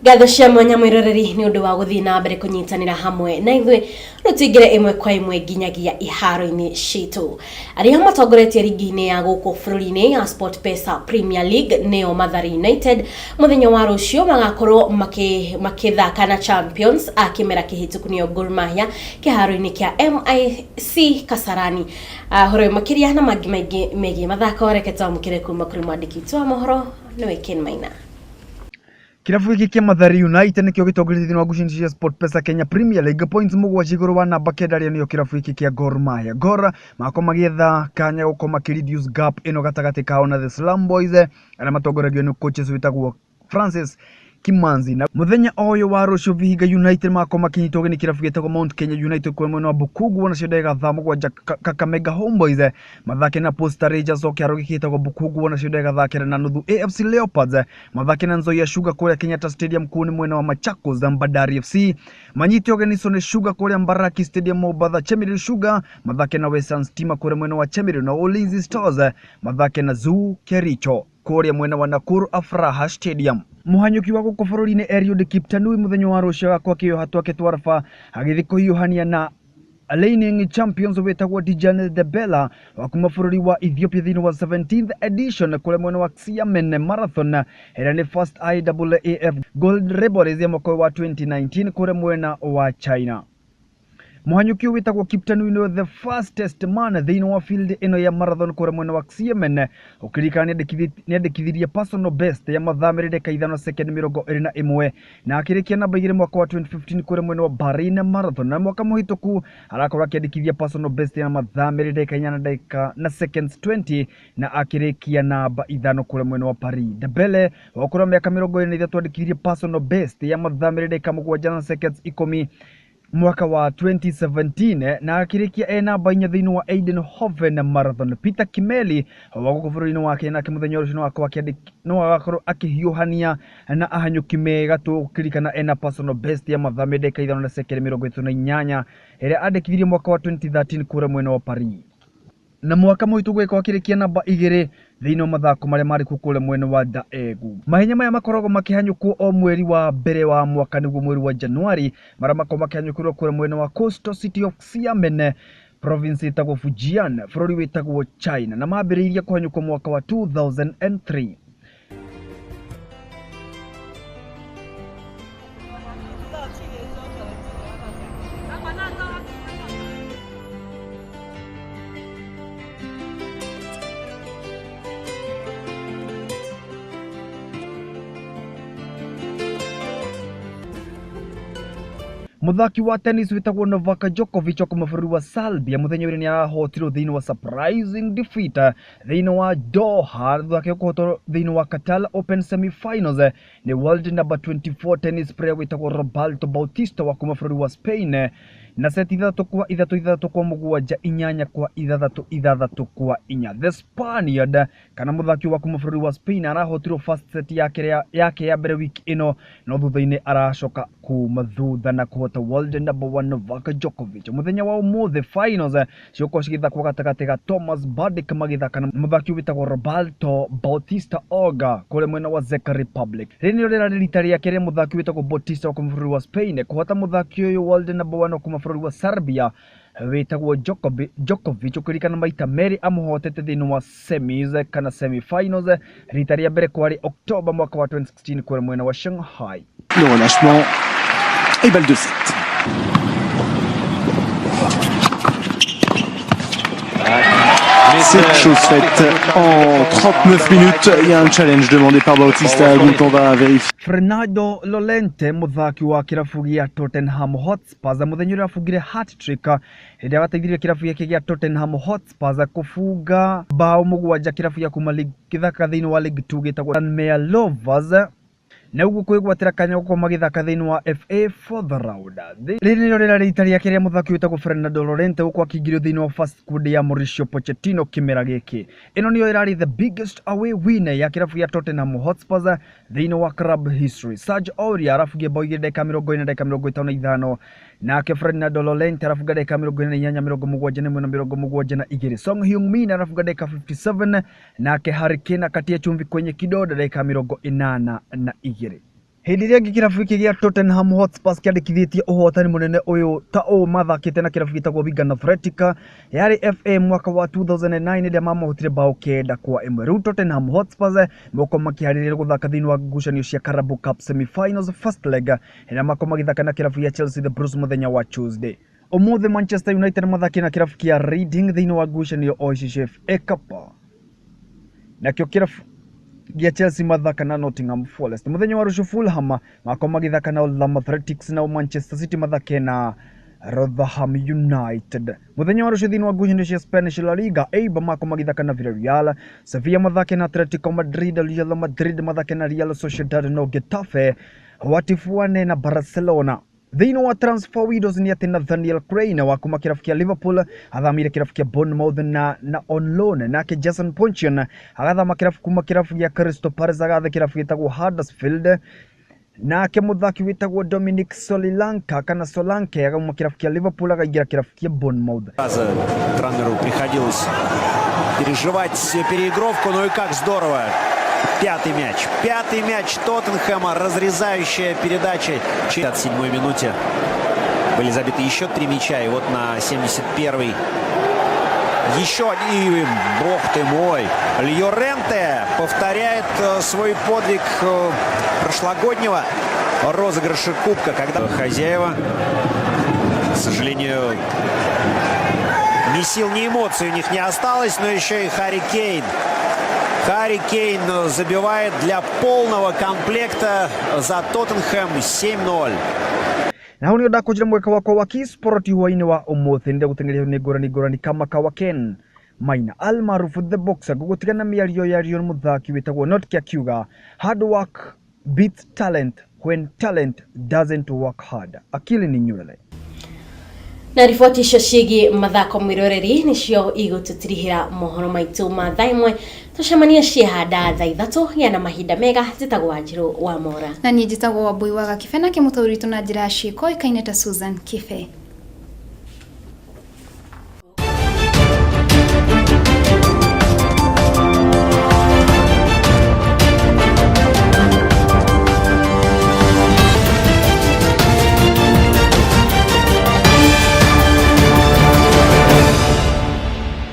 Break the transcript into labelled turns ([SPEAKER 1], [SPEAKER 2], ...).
[SPEAKER 1] Ngatho cia mwanya mwiroreri ni undu wa guthii na mbere kunyitanira hamwe na ithuĩ. Rĩu tuingĩre ĩmwe kwa ĩmwe nginyagia iharo-inĩ citũ. Arĩa matongoretie rigi-inĩ ya gũkũ bũrũri-inĩ ya SportPesa Premier League nĩo Mathare United, mũthenya wa rũciũ magakorwo makĩthaka na champions a kĩmera kĩhĩtũku nĩo Gor Mahia kĩharo-inĩ kĩa MIC Kasarani. Horo ũyũ makĩria na mangĩ maingĩ megiĩ mathako, reke twamũkĩre kuma kũrĩ mwandĩki witũ wa mohoro nĩwe Ken Maina.
[SPEAKER 2] Kĩrabu gĩkĩ kĩa Mathare United nĩkĩo gĩtongoretie thĩinĩ wa ngucanio cia SportPesa Kenya Premier League, points 7 igũrũ wa namba 9 arĩa nĩo kĩrabu gĩkĩ kĩa Gor Mahia. Gor magakorwo magĩetha kanya gũkorwo makĩ reduce gap ĩno gatagatĩ kao na the Slum Boys arĩa matongoragio nĩ coaches wĩtagwo Francis Kimanzi. Na mũthenya o ũyũ wa rũciũ Vihiga United magakorwo makĩnyitwo ũgeni kĩrabu gĩtagwo Mount Kenya United kũrĩa mwena wa Bukungu, nacio ndagĩka thaa 7 Kakamega Homeboys mathake na Posta Rangers o kĩharo gĩkĩ gĩtagwo Bukungu, nacio ndagĩka thaa 9:30 AFC Leopards mathake na Nzoia Sugar kũrĩa Kenyatta Stadium kũu nĩ mwena wa Machakos. Bandari FC manyite ũgeni Sony Sugar kũrĩa Mbaraki Stadium Mombasa. Chemelil Sugar mathake na Western Stima kũrĩa mwena wa Chemelil, na Ulinzi Stars mathake na Zoo Kericho kũrĩa mwena wa Nakuru Afraha Stadium. Mũhanyũki wa gũkũ bũrũri-inĩ Eliud Kiptanui mũthenya wa rũciũ agakorwo akĩyoha twake twa raba agĩthiĩ kũhiũhania na reigning champions wĩtagwo Dejan Debela wa kuma bũrũri wa Ethiopia thĩinĩ wa 17th edition kũrĩa mwena wa Xiamen Marathon ĩrĩa nĩ first IAAF Gold Label Race ya mwaka wa 2019 kũrĩa mwena wa China. Mũhanyũki ũyũ wĩtagwo Kiptanui nĩwe the fastest man thĩinĩ wa field ĩno ya marathon kũrĩa mwena wa Xiamen, ũkĩririkana nĩandĩkithirie personal best ya mathaa 2 dagĩka 5 second 21 na akĩrĩkia namba 2 mwaka wa 2015 kũrĩa mwena wa Bahrain Marathon, na mwaka mũhĩtũku arakorwo akĩandĩkithia personal best ya mathaa 2 dagĩka 8 na ndagĩka na seconds 20 na akĩrĩkia namba 5 kũrĩa mwena wa Paris. Debele wa ũkũrũ wa mĩaka 23 andĩkithirie personal best ya mathaa 2 dagĩka 7 na seconds 10 mwaka wa 2017 na akĩrĩkia e namba 4 thĩinĩ wa Eindhoven Marathon. Peter Kimeli wa gũkũ bũrũri-inĩ wa Kenya nake mũthenya ũcio no agakorwo akĩhiũhania na ahanyũki me gatũ, ũkĩririkana ena personal best ya mathaa 2 dagĩka 5 na second 38 ĩrĩa andĩkithirie mwaka wa 2013 kũrĩa mwena wa Paris, na mwaka mũhĩtũku gũgĩkorwo akĩrĩkia namba 2 thĩinĩ wa mathako marĩa marĩ kuo kũrĩa mwena wa Daegu. Mahenya maya makoragwo makĩhanyũkwo o mweri wa mbere wa mwaka, nĩguo mweri wa Januari, marĩa makoragwo makĩhanyũkĩrwo kũrĩa mwena wa Coastal City of Xiamen, province ĩtagwo Fujian, bũrũri wĩtagwo China, na mambĩrĩirie kũhanyũkwo mwaka wa 2003. Mũthaki wa tennis wĩtagwo Novak Djokovic wa kuma bũrũri wa Serbia mũthenya ũrĩa nĩarahotirwo thĩinĩ wa surprising defeat thĩinĩ wa Doha thutha wake kũhotwo thĩinĩ wa Qatar Open semi-finals nĩ world number 24 tennis player wĩtagwo Roberto Bautista wa kuma bũrũri wa Spain na seti 3-3, 6-7, 8-6, 6-4. The Spaniard kana mũthaki wa kuma bũrũri wa Spain arahotirwo first set yake ya mbere wiki ĩno, no thutha-inĩ aracoka kuma thutha na kũhota world number 1 Novak Djokovic. Mũthenya wa ũmũthĩ finals cigũkorwo cigĩthakwo gatagatĩ ga Thomas Berdych magĩthaka na mũthaki wĩtagwo Roberto Bautista Agut kũrĩa mwena wa Czech Republic. Rĩrĩ nĩrĩo rĩrarĩ rita rĩake rĩa mũthaki wĩtagwo Bautista wa kuma bũrũri wa Spain kũhota mũthaki ũyũ world number 1 wa kuma bũrũri wa Serbia wĩtagwo Djokovic, ũkĩririkana maita merĩ amũhotete thĩinĩ wa semis kana semi-finals. Rita rĩa mbere kwarĩ October mwaka wa 2016 kũrĩa mwena wa Shanghai.
[SPEAKER 3] Le relâchement et balle de 7. C'est chose faite en 39 minutes. Il y a un challenge demandé par Bautista Agut. On va vérifier.
[SPEAKER 2] Fernando Llorente, mũthaki wa kĩrabu gĩa Tottenham Hotspur, mũthenya ũrĩa abungire hat-trick hĩndĩ ĩrĩa gateithirie kĩrabu gĩake gĩa Tottenham Hotspur kũbunga bao 7 kĩrabu gĩa kuma gĩthaka thĩinĩ wa League 2 gĩtagwo Tranmere Rovers na ũguo kwĩgwatĩra kanya gũkorwo magĩthaka thĩinĩ wa FA fourth round. Rĩrĩ nĩrĩo rĩrarĩ rita rĩake rĩa mũthaki wĩtagwo Fernando Llorente gũkorwo akĩingĩrio thĩinĩ wa first squad ya Mauricio Pochettino kĩmera gĩkĩ. Ĩno nĩyo ĩrarĩ the biggest away win ya kĩrabu gĩa Tottenham Hotspur thĩinĩ wa club history. Serge Aurier arabungia bao 2 ndagĩka 40 ndagĩka 55, nake Fernando Llorente arafunga ndagĩka 48, 71 na 72. Son Heung-min arafunga ndagĩka 57, nake Harry Kane akatia chumvi kwenye kidonda ndagĩka 82. Hĩndĩ ĩrĩa ĩngĩ kĩrabu gĩkĩ gĩa Tottenham Hotspur kĩandĩkithĩtie ũhotani mũnene ũyũ ta ũũ mathakĩte na kĩrabu gĩtagwo Wigan Athletic yarĩ FA mwaka wa 2009 ĩrĩa mamahotire bao 9-1. Rĩu Tottenham Hotspur megũkorwo makĩharĩrĩria gũthaka thĩinĩ wa ngucanio cia Carabao Cup semi-finals first leg ĩrĩa makorwo magĩthaka na kĩrabu gĩa Chelsea the Blues mũthenya wa Tuesday. Ũmũthĩ Manchester United mathakĩte na kĩrabu kĩa Reading thĩinĩ wa ngucanio o ici cia FA Cup. Nakĩo kĩrabu gĩa Chelsea mathaka na Nottingham Forest. Mũthenya wa rũciũ Fulham makorwo magĩthaka na Oldham Athletics, nao Manchester City mathake na Rotherham United. Mũthenya wa rũciũ thĩinĩ wa ngucanio cia Spanish La Liga, Eibar makorwo magĩthaka na Villarreal, Sevilla mathake na Atletico Madrid, Real Madrid mathake na Real Sociedad, no Getafe watifuane na Barcelona. Thĩinĩ wa transfer windows nĩ atĩ Nathaniel Clyne wa kuma kĩrabu kĩa Liverpool athamire kĩrabu kĩa Bournemouth na on loan, nake Jason Puncheon agathama kĩrabu kuma kĩrabu gĩa Crystal Palace agathe kĩrabu gĩtagwo Huddersfield, nake mũthaki wĩtagwo Dominic Solanke kana Solanke agauma kĩrabu kĩa Liverpool akaingĩra kĩrabu kĩa Bournemouth.
[SPEAKER 4] Раза Транеру приходилось переживать переигровку. Ну и как здорово. Пятый мяч. Пятый мяч Тоттенхэма. Разрезающая передача. В 57-й минуте были забиты еще три мяча. И вот на 71-й еще один. И, бог ты мой. Льоренте повторяет свой подвиг прошлогоднего розыгрыша Кубка, когда хозяева, к сожалению, ни сил, ни эмоций у них не осталось, но еще и Харри Кейн. Харри Кейн забивает для полного комплекта за Тоттенхэм 7-0.
[SPEAKER 2] Na hau nĩho ndakũnjĩra mweka wakwa wa Kisport hwainĩ wa ũmũthĩ. Nĩndagũteng'eria nĩ ngũrani ngũrani kama kawa Ken Maina almarufu The Boxer. Ngũgũtiga na mĩario ya Rion mũthaki wĩtagwo Notke akiuga hard work beats talent when talent doesn't work hard. Akili ni nywele.
[SPEAKER 1] Na riboti icio ciĩgiĩ mathako, mwĩroreri, nĩcio igũtũtirihĩra mohoro maitũ ma thaa 1. Tũcemanie ciĩhanda thaa 3. Gĩa na mahinda mega. Njĩtagwo Wanjirũ wa Mora.
[SPEAKER 5] Na niĩ njĩtagwo Wambui wa Gakibe, nake mũtaũri witũ na njĩra ya ciĩko ĩkaine ta Susan Kibe.